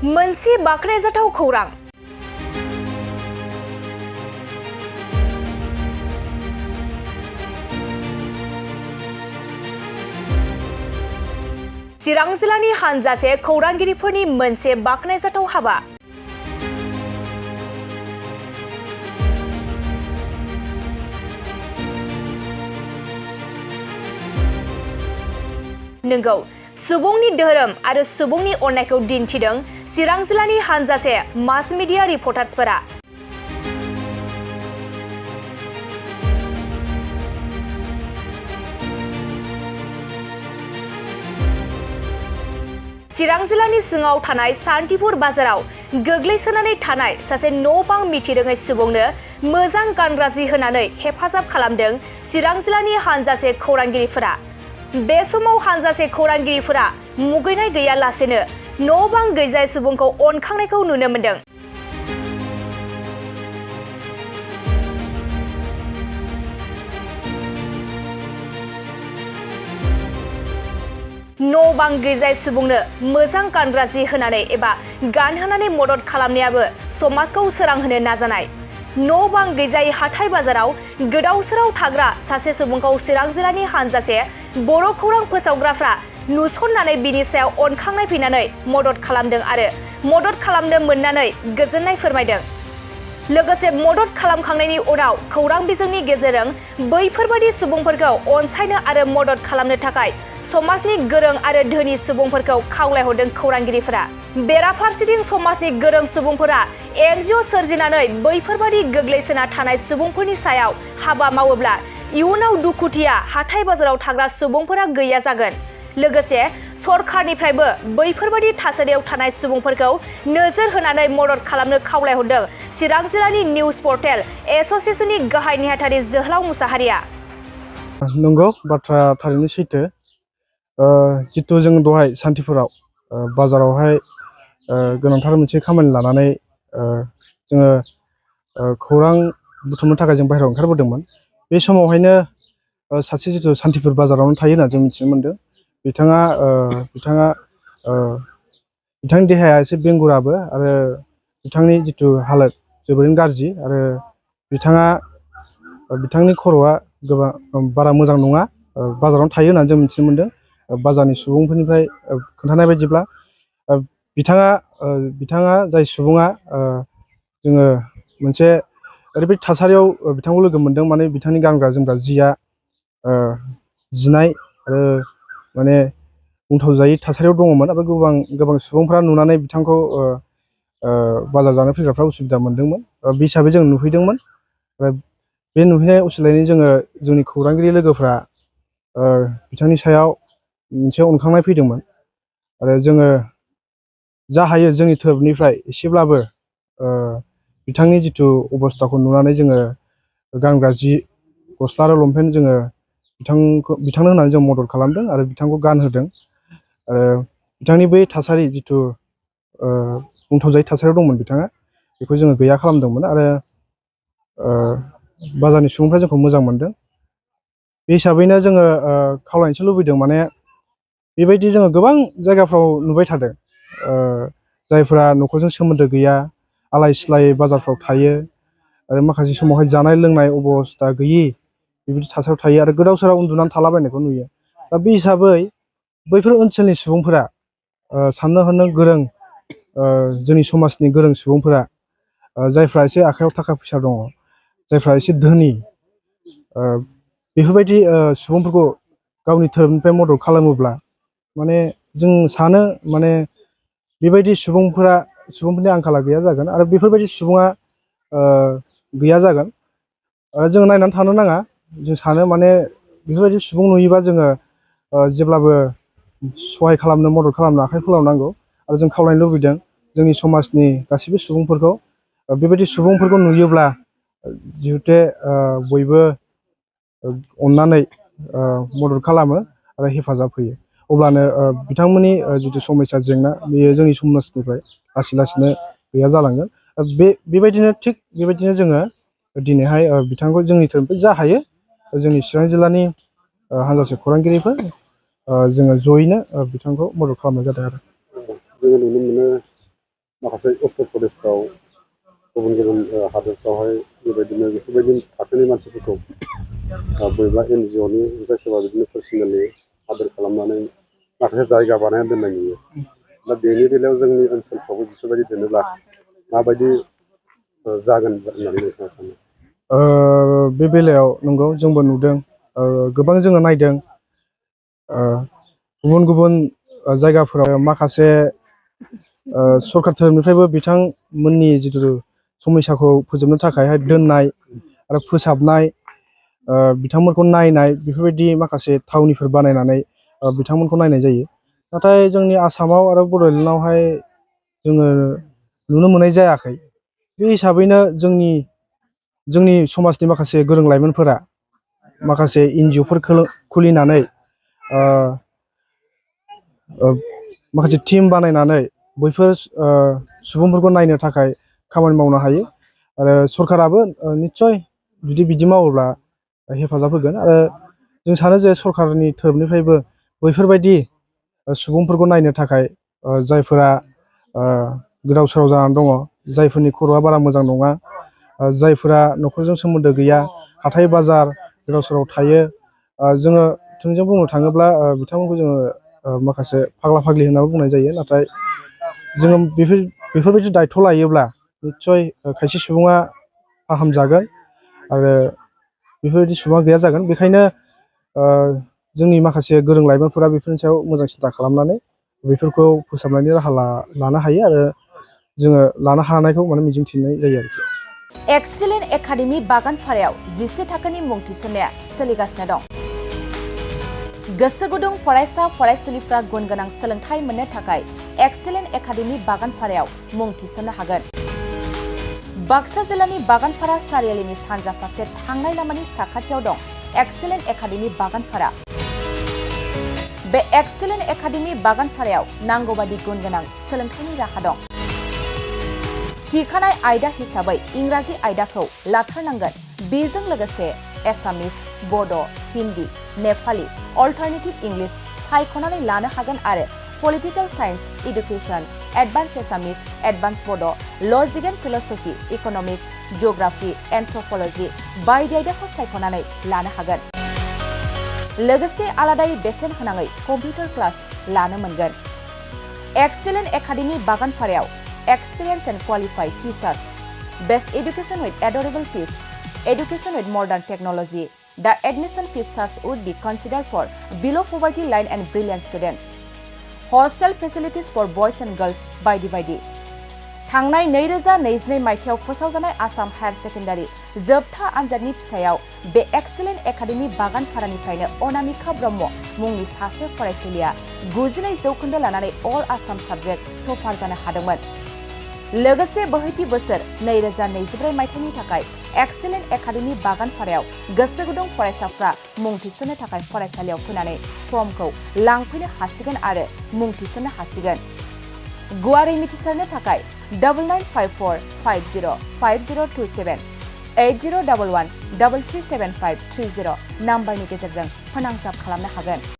मोनसे बाख्नायजाथाव खौरां। चिरां जिल्लानि हानजासे खौरांगिरिफोरनि मोनसे बाख्नायजाथाव हाबा। नंगौ, सुबुंनि धोरोम आरो सुबुंनि अननायखौ दिन्थिदों चिरां जिल्लानि हानजासे मास मिडिया रिपर्टार्सफोरा। चिरां जिल्लानि सिङाव थानाय सान्तिपुर बाजाराव गोग्लैसोनानै थानाय सासे न' बां मिथिरोङै सुबुंनो मोजां गानग्रा जि होनानै हेफाजाब खालामदों चिरां जिल्लानि हानजासे खौरांगिरिफोरा। बे समाव हानजासे खौरांगिरिफोरा मुगैनाय गैयालासेनो न' बां गैजायै सुबुंखौ अनखांनायखौ नुनो मोन्दों। न' बां गैजायै सुबुंनो मोजां गानग्रा जि होनानै एबा गानहोनानै मदद खालामनायाबो समाजखौ सोरांहोनो नाजानाय। न' बां गैजायै हाथाय बाजाराव गोदाव सोराव थाग्रा सासे सुबुंखौ चिरां जिल्लानि हानजासे बर' खौरां फोसावग्राफ्रा नुसननानै बिनि सायाव अनखांनाय फैनानै मदद खालामदों आरो मदद खालामनो मोननानै गोजोननाय फोरमायदों। लोगोसे मदद खालामखांनायनि उनाव खौरां बिजोंनि गेजेरजों बैफोरबायदि सुबुंफोरखौ अनसायनो आरो मदद खालामनो थाखाय समाजनि गोरों आरो धोनि सुबुंफोरखौ खावलायहरदों खौरांगिरिफोरा। बेराफारसेथिं समाजनि गोरों सुबुंफोरा एनजिअ सोरजिनानै बैफोरबायदि गोग्लैसोना थानाय सुबुंफोरनि सायाव हाबा मावोब्ला इयुनाव दुखुथिया हाथाय बाजाराव थाग्रा सुबुंफोरा गैया जागोन। लोगोसे सरखारनिफ्रायबो बैफोरबायदि थासारियाव थानाय सुबुंफोरखौ नोजोर होनानै मदद खालामनो खावलायहरदों चिरां जिल्लानि निउज पर्टेल एस'सिएशननि गाहाय नेहाथारि जोहोलाव मुसाहारिया। नंगौ, बाथ्रा थारैनो सैथो। जितु जों दहाय सान्तिपुराव बाजारावहाय गोनांथार मोनसे खामानि लानानै जोङो खौरां बुथुमनो थाखाय जों बाहेरायाव ओंखारबोदोंमोन। बे समावहायनो सासे जितु सान्तिपुर बाजारावनो थायो होनना जों मिथिनो मोन्दों। बिथांनि देहाया एसे बेंगुराबो आरो बिथांनि जितु हालोद जोबोरैनो गाज्रि आरो बिथांनि खर'आ बारा मोजां नङा। बाजारावनो थायो होननानै जों मिथिनो मोन्दों। बाजारनि सुबुंफोरनिफ्राय खोन्थानाय बायदिब्ला बिथाङा जाय सुबुङा जोङो मोनसे ओरैबायदि थासारियाव बिथांखौ लोगो मोन्दों, माने बिथांनि गानग्रा जोमग्रा जिया जिनाय आरो माने बुंथाव जायै थासारियाव दङमोन आरो गोबां सुबुंफ्रा नुनानै बिथांखौ बाजार जानो फैग्राफ्रा उसुबिदा मोन्दोंमोन। बे हिसाबै जों नुहैदोंमोन। बे नुहैनाय असिलायैनो जोंनि खौरांगिरि लोगोफ्रा बिथांनि सायाव मोनसे अनखांनाय फैदोंमोन आरो जोङो जा हायो जोंनि थोरफनिफ्राय एसेब्लाबो बिथांनि जितु अबस्थाखौ नुनानै जोङो गानग्रा जि गस्ला आरो लंपेन्ट जोङो बिथांनो होनानै जों मदद खालामदों आरो बिथांखौ गानहोदों। आरो बिथांनि बै थासारि जितु बुंथाव जायै थासारियाव दंमोन बिथाङा, बेखौ जोङो गैया खालामदोंमोन आरो बाजारनि सुबुंफ्रा जोंखौ मोजां मोनदों। बे हिसाबैनो जोङो खावलायनोसो लुबैदों, माने बेबायदि जोङो गोबां जायगाफ्राव नुबाय थादों। जायफोरा न'खरजों सोमोन्दो गैया, आलाय सिलाय बाजारफ्राव थायो आरो माखासे समावहाय जानाय लोंनाय अबस्था गैयि बेबायदि थासारियाव थायो आरो गोदाव सोराव उन्दुनानै थालाबायनायखौ नुयो। दा बे हिसाबै बैफोर ओनसोलनि सुबुंफोरा, साननो हनो गोरों जोंनि समाजनि गोरों सुबुंफोरा, जायफ्रा एसे आखायाव थाखा फैसा दङ, जायफ्रा एसे धोनि, बेफोरबायदि सुबुंफोरखौ गावनि धोरोमनिफ्राय मदद खालामोब्ला माने जों सानो माने बेबायदि सुबुंफोरनि आंखाला गैया जागोन आरो बेफोरबायदि सुबुङा गैया जागोन। जों नायनानै थानो नाङा। जों सानो माने बेफोरबायदि सुबुं नुयोबा जोङो जेब्लाबो सहाय खालामनो, मदद खालामनो आखाइ फोलावनांगौ आरो जों खावलायनो लुबैदों जोंनि समाजनि गासैबो सुबुंफोरखौ, बेबायदि सुबुंफोरखौ नुयोब्ला जिहुथे बयबो अननानै मदद खालामो आरो हेफाजाब होयो। अब्लानो बिथांमोननि जितु समस्या जेंना बेयो जोंनि समाजनिफ्राय लासै लासैनो गैया जालांगोन। बेबायदिनो जोङो दिनैहाय बिथांखौ जोंनि धोरोमनिफ्राय जा हायो जोंनि चिरां जिल्लानि हानजासे खौरांगिरिफोर जोङो जयैनो बिथांखौ मदद खालामनाय जादों आरो। जोङो नुनो मोनो माखासे उत्तर प्रदेशफ्राव गुबुन गुबुन हादोरफ्रावहाय बेफोरबायदि थाखोनि मानसिफोरखौ बबेबा NGOनि ओमफ्राय सोरबा बिदिनो पार्सनेलि आदर खालामनानै माखासे जायगा बानायना दोननाय नुयो दा बेनि बेलायाव जोंनि ओनसोलफ्रावबो बेफोरबायदि दोनोब्ला माबायदि जागोन होननानै नोंथाङा सानो? बे बेलायाव नंगौ जोंबो नुदों, गोबां जोङो नायदों, गुबुन गुबुन जायगाफोराव माखासे सरकार धोरोमनिफ्रायबो बिथांमोननि जिथु समयसाखौ फोजोबनो थाखायहाय दोननाय आरो फोसाबनाय, बिथांमोनखौ नायनाय बेफोरबायदि माखासे थावनिफोर बानायनानै बिथांमोनखौ नायनाय जायो। नाथाय जोंनि आसामाव आरो बड'लेण्डआवहाय जोङो नुनो मोननाय जायाखै। बे हिसाबैनो जोंनि समाजनि माखासे गोरों लाइमोनफोरा माखासे NGOफोर खुलिनानै माखासे टिम बानायनानै बैफोर सुबुंफोरखौ नायनो थाखाय खामानि मावनो हायो आरो सरकाराबो निस्सय जुदि बिदि मावोब्ला हेफाजाब होगोन। आरो जों सानो जे सरकारनि थोरफनिफ्रायबो बैफोरबायदि सुबुंफोरखौ नायनो थाखाय जायफोरा गोदाव सोराव जानानै दङ, जायफोरनि खर'आ बारा मोजां नङा, जायफोरा न'खरजों सोमोन्दो गैया, हाथाय बाजार गोदाव सोराव थायो, जोङो थोंजों बुंनो थाङोब्ला बिथांमोनखौ जोङो माखासे फाग्ला फाग्लि होननानै बुंनाय जायो। नाथाय जोङो बेफोरबायदि दायथ' लायोब्ला निस्सय खायसे सुबुङा फाहामजागोन आरो बेफोरबायदि सुबुङा गैया जागोन। बेखायनो जोंनि माखासे गोरों लाइमोनफोरा बेफोरनि सायाव मोजां सिन्था खालामनानै बेफोरखौ फोसाबनायनि राहा लानो हायो आरो जोङो लानो हानायखौ माने मिजिंथिनाय जायो आरोखि। एक्सिलेन्ट एकाडेमि बागानपारायाव 11 थाखोनि मुं थिसननाया सोलिगासिनो दं। गोसो गुदुं फरायसा फरायसुलिफ्रा गुन गोनां सोलोंथाइ मोननो थाखाय एक्सिलेन्ट एकाडेमि बागानपारायाव मुं थिसननो हागोन। बाक्सा जिल्लानि बागानपारा सारियालिनि सानजा फारसे थांनाय लामानि साखाथियाव दं एक्सिलेन्ट एकाडेमि बागानपारा। बे एक्सिलेन्ट एकाडेमि बागानपारायाव नांगौबादि गुन गोनां सोलोंथाइनि राहा दं। थिखानाय आयदा हिसाबै इंराजि आयदाखौ लाथारनांगोन। बेजों लोगोसे एसामिस, बड', हिन्दी, नेपाली, अल्टारनेटिभ इंलिश सायख'नानै लानो हागोन आरो पलिटिकेल साइन्स, इडुकेसन, एडभान्स एसामिस, एडभान्स बड', लजिक एन्ड फिलसफि, इकनमिक्स, जिअग्राफि, एन्थ्रपलजि बायदि आयदाखौ सायख'नानै लानो हागोन। लोगोसे आलादायै बेसेन होनाङै कम्पिउटार क्लास लानो मोनगोन। एक्सिलेन्ट एकाडेमि बागानपारायाव experienced and qualified teachers, best education with adorable fees, education with modern technology. The admission fees charge would be considered for below poverty line and brilliant students. Hostel facilities for boys and girls बायदि। थांनाय 2022 मायथाइयाव फोसावजानाय Assam higher secondary जोबथा आनजादनि फिथाइयाव बे excellent academy बागानपारानिफ्रायनो Anamika Brahma मुंनि सासे फरायसुलिया 92% लानानै अल आसाम साबजेक्ट टपार जानो हादोंमोन। लोगोसे बोहैथि बोसोर 2024 मायथाइनि थाखाय एक्सिलेन्ट एकाडेमि बागानपारायाव गोसो गुदुं फरायसाफ्रा मुं थिसननो थाखाय फरायसालियाव फैनानै फर्मखौ लांफैनो हासिगोन आरो मुं थिसननो हासिगोन। गुवारै मिथिसारनो थाखाय 9954505027 8011337530 नाम्बारनि गेजेरजों फोनांजाब खालामनो हागोन।